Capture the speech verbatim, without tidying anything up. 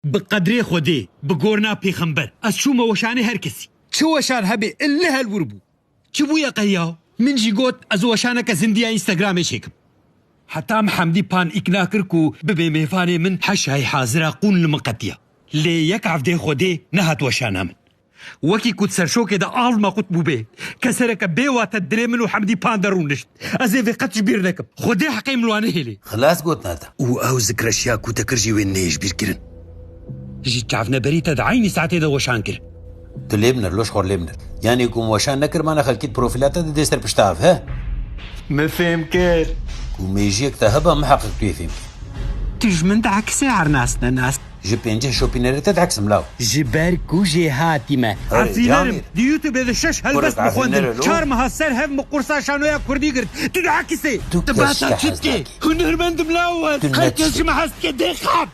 Bi qedrê Xwedê, bi gorna pêxember, ez çûme weşanê her kesî. Çi weşan hebe, illi helwir bû. Çi bûye qey ya? Min jî got, ez weşaneke zindiya Instagramê çêkim. Heta min Hemdî Pan îkna kir ku bibe mêvanê min, heşayî hazira qûn li min qetiya. Lê yek evdê Xwedê nehat weşana min. Wekî ku di serşokê de av me qut bûbe, kesereke bê wate dilê min û Hemdî Pan de rûnişt. Ez ê vê qet ji bîr nekim. Xwedê heqê min wane hêlê. Xilas got nata. Û ew zikreşiya ku te kir jî wê neyê ji bîr kirin. Ji çavneberî te di eynî saetê de weşan kir. Tu lê binir, loş xor lê binir. Yanî ku min weşan nekir, mana xelkî di profîla te didê ser pişta ev, he? Me fêm kir. Ku mêjiyek te heba, miheqeq tu yê fêm kir. Tu ji min diekisê her nas nenas. Ji pênceh şopînerê te dieksim law. Ji ber ku jêhatî me. Hey, Ezîlerim, Camîr. Di YouTubeê de şeş helbest Kurek, min xwendin. Ezîlere lo. Çar meha ser hev min qursa şanoya kurdî girt. Tu diekisê. Tu Tu kes basa te çi hez dikê? Nakî. Hunermendim law ez. Tu Her kes ji neçikî. Me hez dike dê xap.